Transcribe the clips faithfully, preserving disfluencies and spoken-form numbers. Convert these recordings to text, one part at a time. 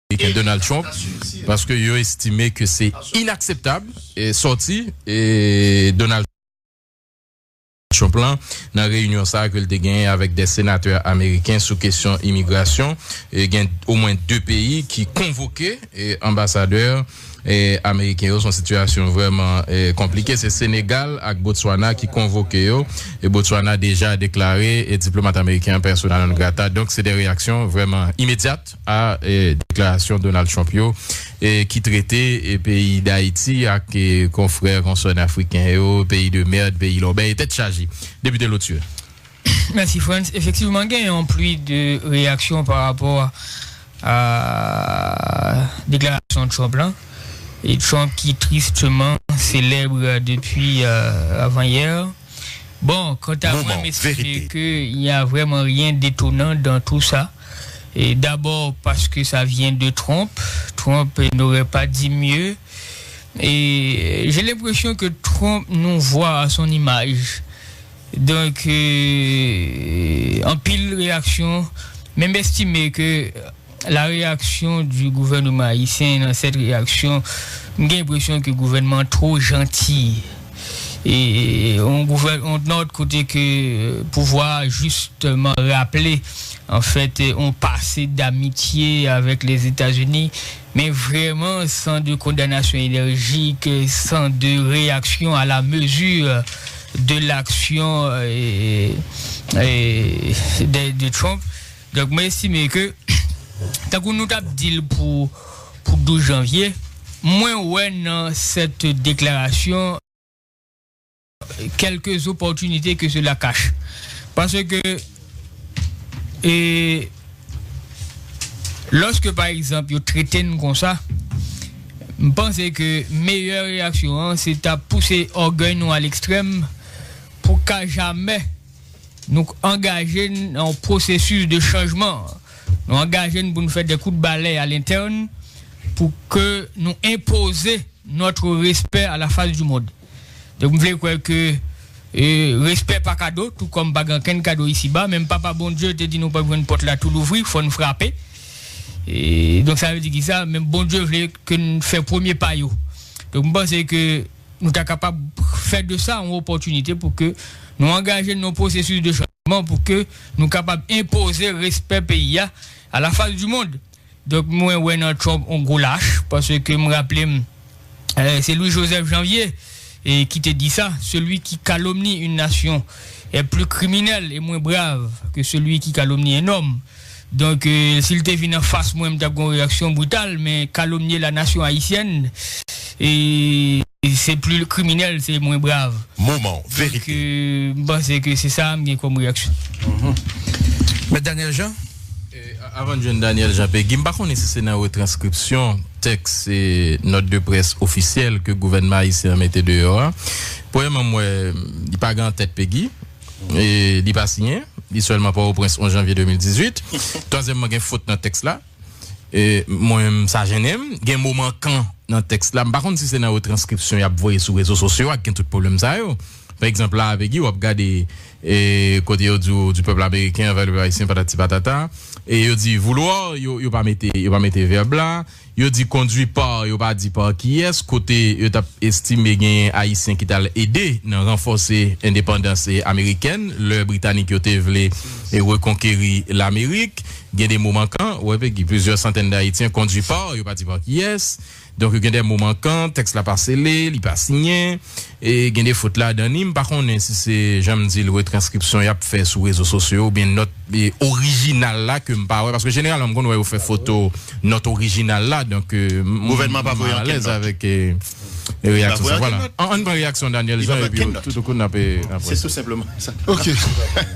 ameriken Donald Trump, paske yo estime ke se inakseptab, e, sòti, e, Donald Trump lan nan reyinyon sa a ke l te genyen avèk de senatè ameriken sou kesyon imigrasyon. E gen omwen de peyi ki konvoke, e, anbasadè, e, ameriken yo. Se yon sitiyasyon vrèman, e, konplike. Se Senegal ak Botswana ki konvoke yo. E Botswana deja deklare, e, diplomat ameriken an persona non grata. Donk, se de reyaksyon vrèman imedyat a, e, deklarasyon Donald Trump yo, e, ki trete, e, peyi Dayiti ak, e, konfrè, konsè afriken yo, peyi de mèd, peyi lòbèy, tèt chaje. Depite Lotye. Mèsi, Frantz. Efektivman, gen yon pli de reyaksyon pa rapò a deklarasyon Trump lan. E Trump ki tristeman selèb depi, euh, avant-hier. Bon, quant à moi, Moment, m estime vérité. Que il n'y a vraiment rien d'étonnant dans tout ça. Et d'abord parce que ça vient de Trump. Trump n'aurait pas dit mieux. Et j'ai l'impression que Trump nous voit à son image. Donk, euh, anpil reyaksyon, men m estime ke la reyaksyon di gouvènman ayisyen nan sèt reyaksyon, m gen enpresyon ke gouvènman an twò janti. E yon gouvè-, yon nòt kote ke pouvwa a jistèman raple, an fèt, yon pase damitye avèk Lèzetazini, men vrèman san de kondanasyon enèjik, san de reyaksyon à la mesure de l'action, euh, euh, de, de Trump. Donk, mwen estime ke, tankou nou t ap di l pou, pou douz janvye, mwen wè nan sèt deklarasyon quelques opportunités que cela cache. Paske, e, lòske, pa egzanp, yo trete n konsa, m panse ke meyè reyaksyon an, se ta pouse ògèy nou a lekstrèm pou ka jamè nou angaje n nan yon pwosesis de chanjman. Nou angaje n pou nou fè de kout balè a lentèn pou ke nou enpoze notre respect à la face du monde. Donk, m vle kwè ke, e, respè pa kado, tou kòm pa gen okenn kado isiba, menm Papa Bondye te di nou p ap jwenn pòt la tou louvri, fò n frape. E, donk, sa vle di ki sa, menm Bondye vle ke n fè premye pa yo. Donk, m panse ke nou ta kapab fè de sa yon opòtinite pou ke nou angaje n nan yon pwosesis de chanjman, pou ke nou kapab enpoze respè peyi a à la face du monde. Donk, mwen wè nan Trump yon gwo lach, paske m raple m, euh, se Louis Joseph Janvier, e, ki te di sa, celui qui calomnie une nation est plus criminel et moins brave que celui qui calomnie un homme. Donk, euh, si l te vin anfas mwen, m t ap gen yon reyaksyon brital, men calomnier la nation haïtienne, e, se pli kriminèl, se mwen brav. Moman, donk, verite. Euh, m panse ke se sa m gen kòm reyaksyon. Mèt Daniel Jean? E, a-, avan n jwenn Daniel Jean Peggy, m pa konnen si se nan retranskripsyon tèks, e, nòt de près ofisyèl ke gouvènman ayisyen an mete deyò a. Premyèman, m wè li pa gen an tèt Peggy. E, li pa siyen. Li sèlman Pòtoprens onz janvye de mil dizuit. Twazyèmman, gen fot nan tèks la. E, mwen menm, sa jennen m. Gen mo mankan nan tèks la. M pa konn si se nan retranskripsyon y ap voye sou rezo sosyo a k gen tout pwoblèm sa yo. Pa egzanp, la, Peggy, w ap gade, e, kote yo di w, du peuple américain envers le peuple haïtien, patati patata. E yo di vouloir, yo, yo pa mete, yo pa mete vèb la. Yo di conduit par, yo pa di pa kiyès, kote yo t ap estime genyen Ayisyen ki t al ede nan ranfòse endepandans, e, amerikèn, lè Britanik yo te vle, e, rekonkeri Lamerik. Gen de mo mankan, w wè, Peggy, plusieurs centaines d'Haïtiens conduits par, yo pa di pa kiyès. Donk, gen de mo mankan, tèks la pa sele, li pa siyen, e gen de fot ladan li. M pa konnen si se, jan m di l, retranskripsyon y ap fè sou rezo sosyo, oubyen nòt, e, orijinal la ke m pa wè. Paske jeneralman, m konn wè yo fè foto nòt orijinal la, donk, e, m, gouvènman pa voye ankenn nòt. M alèz avèk, e, e, reyaksyon sa. Vwala. Ann, ann pran reyaksyon Daniel Jean, epi tout kou n ap, e, n ap wè. Se tou senpleman sa. Ok.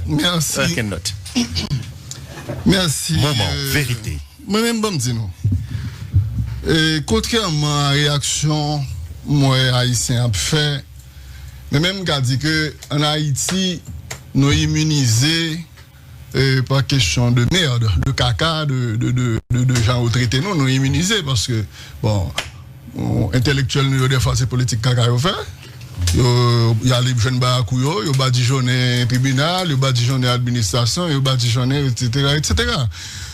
Mèsi. Ankenn nòt. Mèsi. Moman, e, verite. Mwen menm, ban m di nou. E, kontrèman a reyaksyon m wè Ayisyen ap fè, men menm m ka di ke ann Ayiti, nou iminize, e, pa kesyon de merde, de kaka, de, de, de, de, de jan yo trete nou, nou iminize paske, bon, entelektyèl nou yo, dèfwa, se politik kaka yo fè. Yo, y ale jwenn barakou yo, yo badijonnen tribinal, yo badijonnen administrasyon, yo badijonnen, etsetera, etsetera.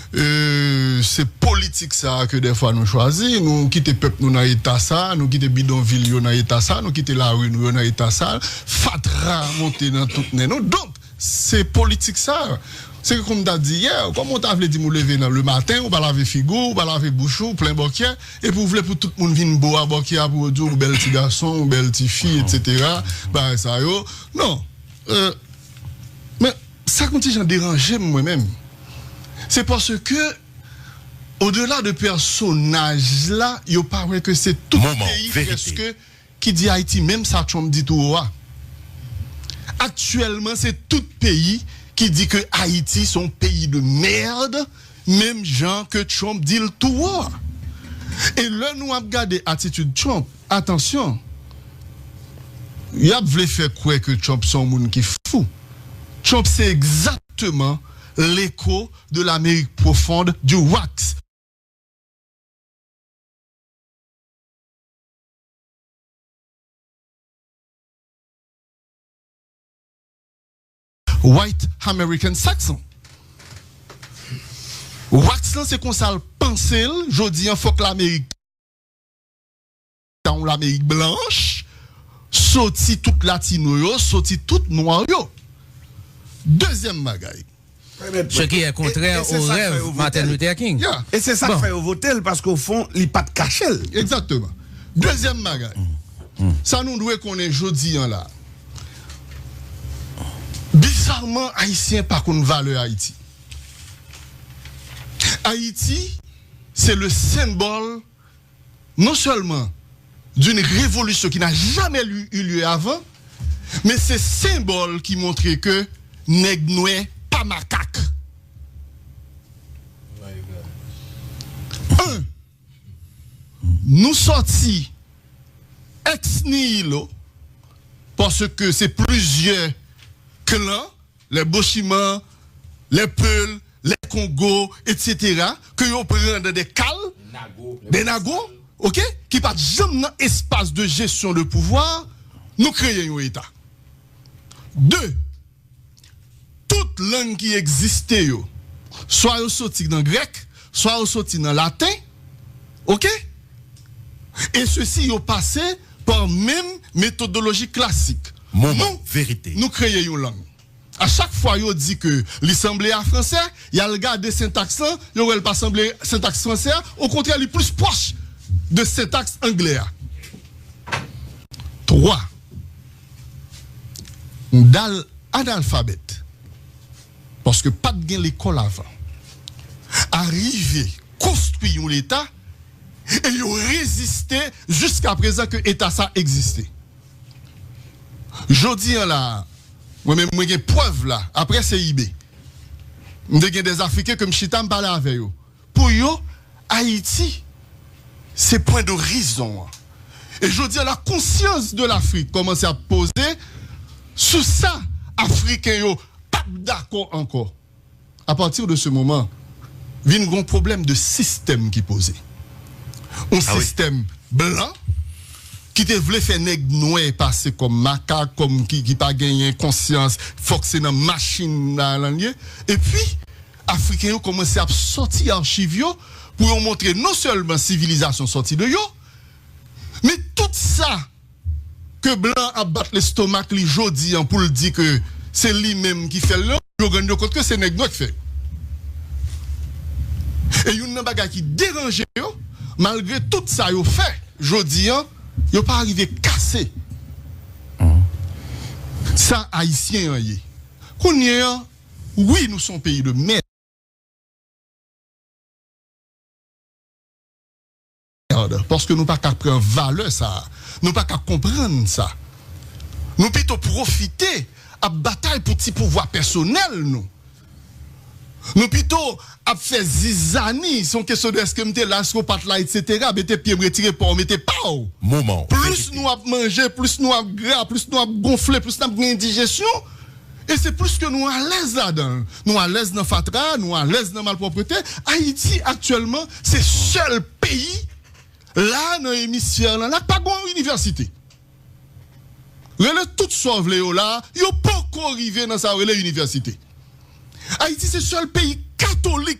E, se politik sa a ke dèfwa nou chwazi, nou kite pèp nou nan eta sa, nou kite bidonvil yo nan eta sa, nou kite lari nou yo nan eta sa, fatra monte nan tout nen nou. Donk, se politik sa a. Se kòm m ta di yè, kòman w ta vle di m ou leve nan lematen, ou pa lave figi w, ou pa lave bouch ou, ou plen bòkyè, epi w vle pou tout moun vin bo a bòkyè a pou yo di w bèl ti gason, bèl ti fi, etsetera, bagay sa yo. Non. Euh, men, sa k yon ti jan deranje m, mwen menm, se paske, odela de pèsonaj la, yo pa wè ke se tout peyi prèske ki di Ayiti, menm sa Trump di tou wo a. Aktyèlman, se tout peyi ki di ke Ayiti se yon peyi de merde, menm jan ke Trump di l tou wo a. E lè nou ap gade atitid Trump, atansyon, y ap vle fè kwè ke Trump se yon moun ki fou. Trump se egzakteman l'écho de l'Amérique profonde du wax. White American Saxon. Wax lan se konsa l panse l, jodi an fòk Lamerik ta yon Lamerik blanch, soti tout latino yo, soti tout nwa yo. Dezyèm bagay. Ce qui est contraire au rêve Martin Luther King. E se sa k fè yo vote l, paske o fon, li pa t kache l. Egzakteman. Dezyèm bagay. Sa nou dwe konnen jodi an la. Bizarman, Ayisyen pa konn valè Ayiti. Ayiti, c'est le symbole non seulement d'une révolution qui n'a jamais eu lieu avant, men se senbòl ki montre ke nèg nwè pa makak. Un, nou sòti ex nihilo, paske se plizyè klan, les Bochiman, les Peul, les Kongo, etsetera, ke yo pran nan de kal, de nago, oke, ki pa t janm nan espas de jesyon de pouvwa, nou kreye yon eta. De, tout lang ki egziste yo, swa yo soti nan grèk, swa yo soti nan laten, oke? E sesi yo pase pa menm metodoloji klasik. Moman, verite. Nou kreye yon lang. A chak fwa yo di ke li sanble a fransè, y al gade sentaks lan, yo wè l pa sanble sentaks fransè a, okontrè, li plis pwòch de sentaks anglè a. Twa, dal analfabèt, paske pa t gen lekòl avan, arive konstwi yon leta, e yo reziste jiska prezan ke eta sa egziste. Jodi an la, mwen menm, mwen gen prèv la, aprè C I B. M te gen de Afriken ke m chita, m pale avè yo. Pou yo, Ayiti, se pwen de rezon an. E jodi an la, konsyans de Lafrik kòmanse ap poze sou sa Afriken yo p ap dakò ankò. A partir de ce moment, vin gon pwoblèm de sistèm ki poze. Yon sistèm blan ki te vle fè nèg nwè pase kòm makak, kòm ki, ki pa genyen konsyans, fòk se nan machin la, la l ye. Epi, Afriken yo kòmanse ap sòti achiv yo pou yo montre non sèlman sivilizasyon sòti de yo, men tout sa ke blan ap bat lestomak li jodi an pou l di ke se li menm ki fè l yo, yo rann yo kont ke se nèg nwè k fè. E youn nan bagay ki deranje yo, malgre tout sa yo fè jodi an, yo pa rive kase sa Ayisyen an ye. Kounye an, wi, nou se yon peyi de mèd. Paske nou pa ka pran valè sa a. Nou pa ka konprann sa. Nou pito pwofite ap batay pou ti pouvwa pèsonèl nou. Nou pito ap fè zizani, se yon kesyon de èske m te la, èske w pa t la, etsetera. Mete pye m, retire pa w, mete pa w. Moman, plis nou ap manje, plis nou ap gra, plis nou ap gonfle, plis n ap gen endijesyon, e se plis ke nou alèz ladan l. Nou alèz nan fatra, nou alèz nan malpwòpte. Ayiti, aktyèlman, se sèl peyi la nan emisfè lan la k pa gen yon inivèsite. Rele tout sa w vle yo la, yo poko rive nan sa yo rele inivèsite. Ayiti se sèl peyi katolik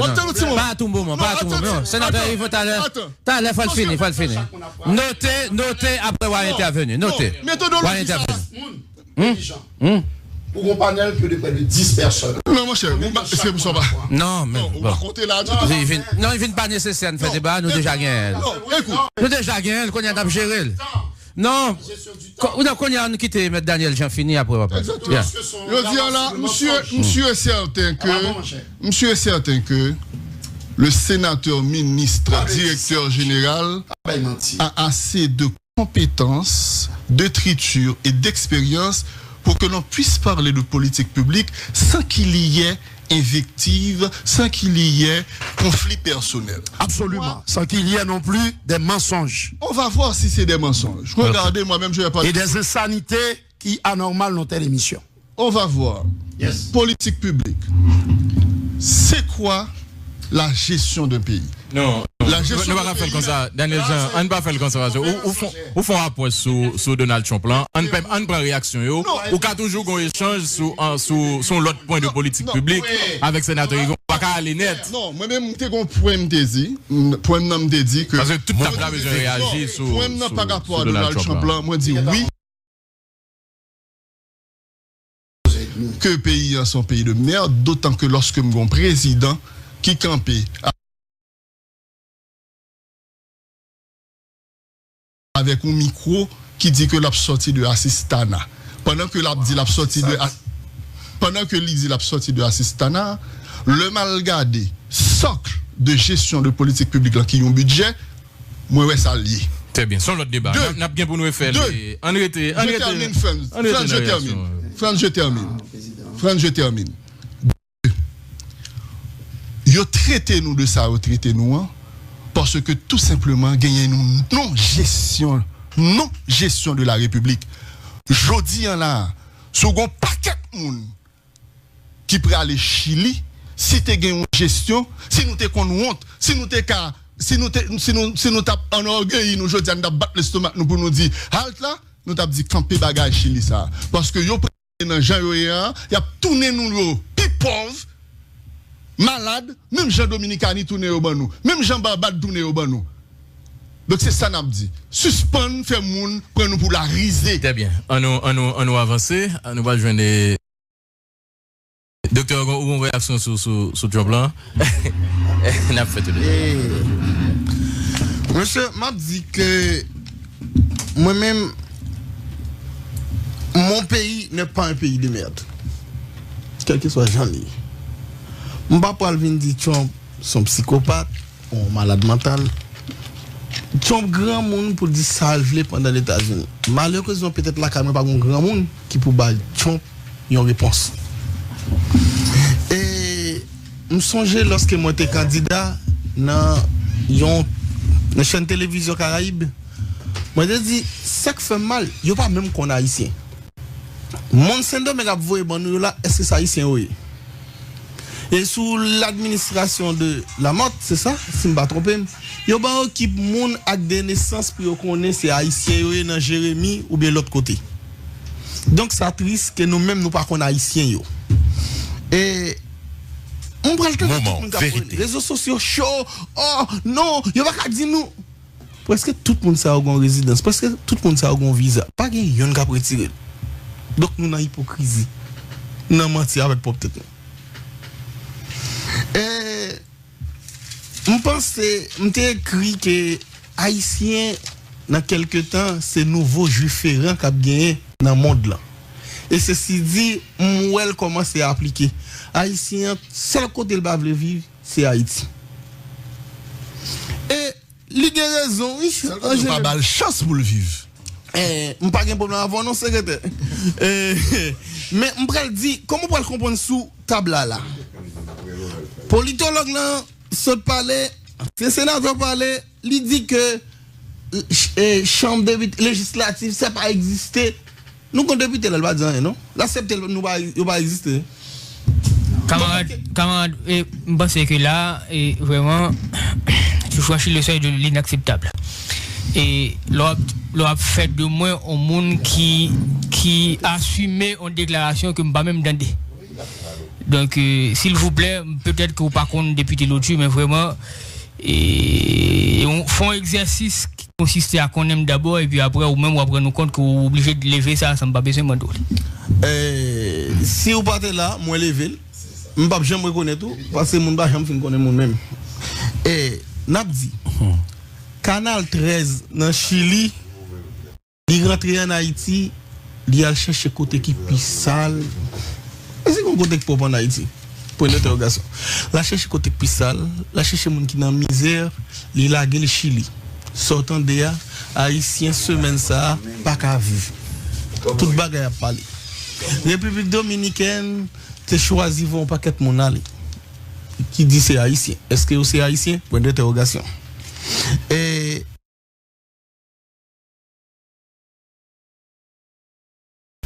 non. Pa a tou moman, pa a tou moman. Non, senatè Yvon, talè, talè, fò l fini, fò l fini. Note, note, apre w a entèveni. Note. W a entèveni. Dirijan. Ou gon panèl ke de près de dix personnes. Non, monchè, se pou sa pa. Non, men. Ou pa konte la ditou. Non, li vin pa nesesè n fè deba, nou deja genyen l. Nou deja genyen l, kounye a n ap jere l. Non, ou nan kounye a nou kite mèt Daniel Jean fini apre w ap. Yo di a la, m si e sèten ke, m si e sèten ke le sénateur, ministre, directeur général a assez de compétences, d'écriture et d'expérience pour que l'on puisse parler de politique publique sans qu'il y ait invective, sans qu'il y ait conflit personnel. Absolument, sans qu'il y ait non plus des mensonges. On va voir si c'est des mensonges. Regardez, moi-même, je vais parler. Et des insanités qui anormal dans telle émission. On va voir. Politique publique. C'est quoi la gestion d'un pays. Non, non. La gestion d'un pays, la gestion d'un pays. Nou pa ka fè l konsa, Daniel Jean, ann pa fè l konsa, paske ou, ou fon, ou fon apwòch sou, sou Donald Trump lan. Ann pèm-, ann pran reyaksyon yo. Ou ka toujou gon echanj sou, an, sou, sou yon lòt pwen de politik piblik avèk senatè Yvon. Ou pa ka ale nèt. Non, mwen menm, m te gon pwen m te di, m, pwen m nan m te di ke. Paske tout tab la bezwen reyaji sou, sou Donald Trump lan. Mwen di wi. Ke peyi an se yon peyi de mèd, dotan ke lòske m gon prezidan ki kanpe avèk yon mikwo ki di ke l ap sòti de asistana. Pandan ke l ap di l ap sòti de a-, pandan ke li di l ap sòti de asistana, lè m al gade socle de gestion de politik piblik lan ki yon bidjè, mwen wè sa l ye. Trè byen. Se yon lòt deba. N ap, n ap gen pou nou refè l. Ann rete, ann rete, ann rete nan reyaksyon. Frantz, je termine. Frantz, je termine. Frantz, je termine. Yo trete nou de sa yo trete nou an, paske tou senpleman genyen yon non jesyon, non jesyon de la repiblik. Jodi an la, si w gen yon pakèt moun ki prale Chili, si te gen yon jesyon, si nou te konn wont, si nou te ka, si nou te, si nou, si nou t ap anògeyi nou jodi a, nou t ap bat lestomak nou pou nou di, "Halt la," nou t ap di, "Kanpe bagay Chili sa a." Paske yo prale nan jan yo ye a, y ap tounen nou yo pi pòv, malad, menm jan Dominikani tounen yo ban nou, menm jan Barbad tounen yo ban nou. Donk, se sa n ap di. Sispann fè moun pran nou pou larize. Trè byen. Ann nou, ann nou, ann nou avanse. Nou pral jwenn, eh, Doktè, ou gon, ou gon reyaksyon sou, sou, sou Trump lan? N ap fè tou de. Eh, mesye, m ap di ke mwen menm, mon pays n'est pas un pays de merde. Kèlkeswa jan li ye. M pa pral vin di Trump se yon psikopat, yon malad mantal. Trump granmoun pou l di sa l vle pandan Letazini. Malerezman, petèt lakay mwen pa gen yon granmoun ki pou bay Trump yon repons. E m sonje lòske mwen te kandida nan yon, nan chèn televizyon Karayib, mwen te di, sa k fè m mal, yo pa menm konn Ayisyen. Moun Sendomeng ap voye ban nou yo la, èske se Ayisyen yo ye? E sou ladministrasyon de Lamothe, se sa, si m pa twonpe m, yo ban yo kip moun ak de nesans pou yo konnen se Ayisyen yo ye nan Jeremi oubyen lòt kote. Donk, sa tris ke nou menm nou pa konn Ayisyen yo. E m pral tande tout moun k ap rele. Rezo sosyo cho, oh, non, yo pa ka di nou. Prèske tout moun sa yo gon rezidans, prèske tout moun sa yo gon viza. Pa gen youn k ap retire l. Donk, nou nan ipokrizi, nan manti avèk pwòp tèt nou. E, m panse, m te ekri ke Ayisyen, nan kèlke tan, se nouvo Jwif eran k ap genyen nan mond lan. E se si di, m wè l kòmanse aplike. Ayisyen an, sèl kote l pa vle viv, se Ayiti. E li gen rezon, wi. Sèl kote yo pa ba l chans pou l viv. Eh, m pa gen pwoblèm avè w non, sekretè. Eh, men m pral di, kòman w pral konprann sou tab la la? Politològ lan sot pale, ansyen senatè pale, li di ke, eh, chanm depite, lejislatif, sa pa egziste. Nou gon depite la, li pa di anyen, non? L aksepte l, nou pa, yo pa egziste. Kamarad, kamarad, e, m panse ke la, e, vrèman, tu franchis le seuil de l'inakseptab. E lè w ap, lè w ap fè de mwen yon moun ki, ki asime yon deklarasyon ke m pa menm tande. Donk, e, silvouplè, petèt ke w pa konn depite Lotji, men vrèman, e, yon, fè yon egzèsis ki konsiste a konnen m dabò, epi apre, ou menm, w ap rann ou kont ke w oblije leve sa, san m pa bezwen mande w li. Eh, si w pa te la, mwen leve l. M p ap janm rekonèt ou, paske moun pa janm fin konnen moun menm. E n ap di, Kanal trèz nan Chili, li rantre ann Ayiti, li al chèche kote ki pi sal. Èske gon kote k pwòp ann Ayiti? Pwen dentèwogasyon. L al chèche kote k pi sal, l al chèche moun ki nan mizè, li lage l Chili. Sa w tande a, Ayisyen semèn sa a pa ka viv. Tout bagay ap pale. Repiblik Dominikèn te chwazi voye yon pakèt moun ale ki di se Ayisyen. Èske yo se Ayisyen? Pwen dentèwogasyon. E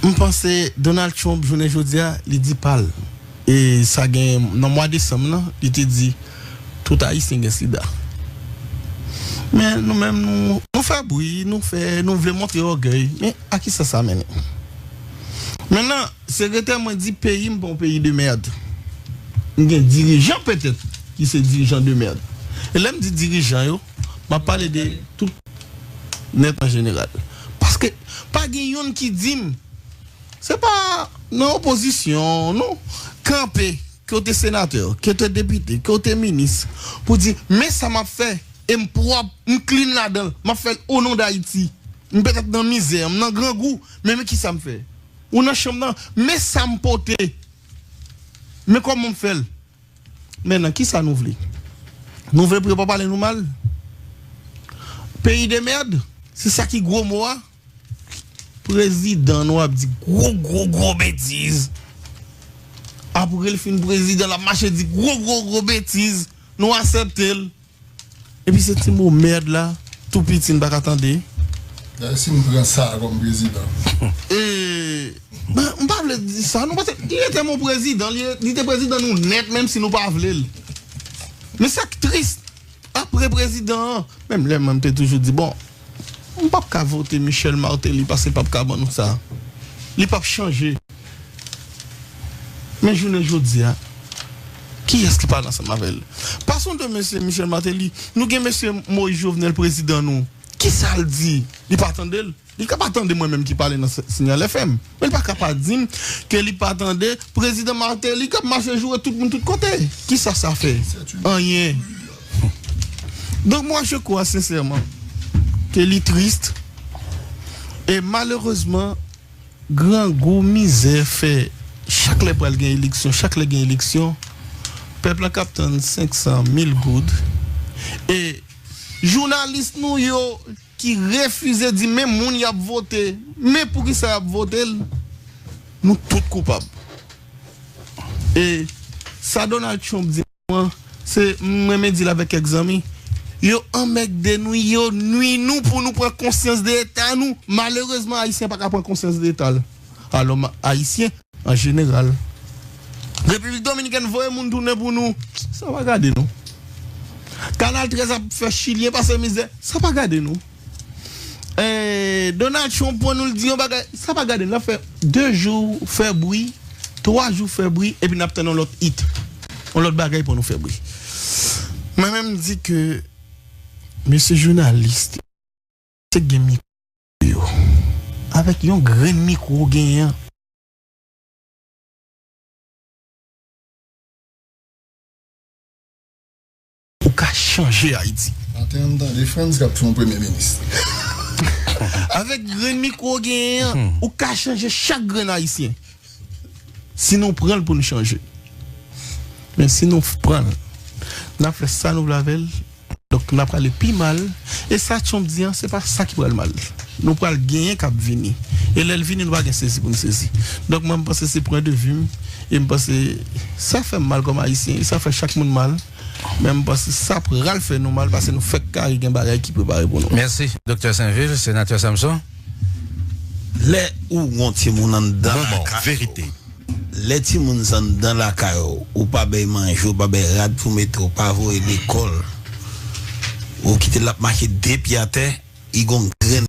M panse Donald Trump, jounen jodi a, li di pa l. E sa gen, nan mwa desanm nan, li te di, tout Ayisyen gen sida. Men nou menm, nou, nou fè bri, nou fè, nou vle montre ògèy. Men a kisa sa mennen? Mentnan, sekretè mwen di peyi m pa yon peyi de mèd. M gen dirijan petèt ki se dirijan de mèd. E lè m di dirijan yo, m ap pale de tout nèt an jeneral. Paske pa gen youn ki di m, se pa nan opozisyon, non, kanpe, ke w te senatè, ke w te depite, ke w te minis, pou di, men sa m ap fè, e m pwòp, m clean ladan l, m ap fè l o non d Ayiti. M petèt nan mizè, m nan grangou, men men kisa m fè. Ou nan chanm nan, men sa m pote, men kòman m fè l. Men nan kisa nou vle? Nou vle pou yo pa pale nou mal? Peyi de mèd, se sa ki gwo mo a. Prezidan nou ap di gwo, gwo, gwo betiz. Apre l fin prezidan, l ap mache di gwo, gwo, gwo betiz. Nou aksepte l. Epi se ti mo mèd la, tou piti n pa ka tande. Dayè, si m pran sa a kòm prezidan. E, ben, m pa vle di sa, non, paske li rete mon prezidan, li, li te prezidan nou nèt, menm si nou pa vle l. Men sa k tris, apre prezidan an, menm lè mwen m te toujou di, bon, m p ap ka vote Michel Martelly paske l p ap ka ban nou sa. Li p ap chanje. Men jounen jodi a, kiyès ki pale ansanm avè l? Pasonn de mesye Michel Martelly, nou gen mesye Moïse Jovenel, prezidan nou. Kisa l di? Li pa tande l? Li ka pa tande mwen menm ki pale nan se- Signal F M. Men li pa ka pa di m ke li pa tande prezidan Martelly k ap mache joure tout moun tout kote. Kisa sa fè? Anyen. Donc moi je crois sincèrement ke li tris e malerezman grangou, mizè fè chak lè pral gen eleksyon, chak lè gen eleksyon, pèp la k ap tann senk san mil goud. E jounalis nou yo ki refize di men moun y ap vote, men poukisa y ap vote l, nou tout koupab. E sa Donald Trump di nou an, se, m renmen di l avèk kèk zanmi, yo anmègde nou, yo nwi nou pou nou pran konsyans de eta nou. Malerezman, Ayisyen pa ka pran konsyans de eta l. Alò, ma- Ayisyen, an jeneral. Repiblik Dominikèn voye moun tounen pou nou. Sa pa gade nou. Kanal trèz ap fè Chilyen pase mizè. Sa pa gade nou. Eh, Donald Trump pran nou, l di yon bagay. Sa pa gade nou. L ap fè de jou, fè bri, twa jou, fè bri, epi n ap tann yon lòt hit. Yon lòt bagay pou nou fè bri. Mwen menm, m di ke, mesye jounalis, se gen mikwo yo. Avèk yon grenn mikwo w genyen an, ou ka chanje Ayiti. Maten an, m tande Frantz k ap fè yon premye minis. Avèk grenn mikwo w genyen an, ou ka chanje chak grenn Ayisyen. Si nou pran l pou nou chanje. Men si nou pran l, n ap fè sa nou vle avè l. Donk, n ap prale pi mal. E sa Trump di an, se pa sa ki pral mal. Nou pral genyen k ap vini. E lè l vini, nou pa gen sezi pou n sezi. Donk, mwen, m panse se pwen de vi m. E m panse sa fè m mal kòm Ayisyen. E sa fè chak moun mal. Men m panse sa pral fè nou mal paske nou fèk kare gen bagay ki prepare pou nou. Mèsi, Doktè Sainvil. Senatè Samson? Lè ou gon timoun anndan lakay ou, lè timoun sa anndan lakay ou, ou pa bay manje, ou pa bay rad pou mete, ou pa voye lekòl, ou kite l ap mache de pye atè, li gon grenn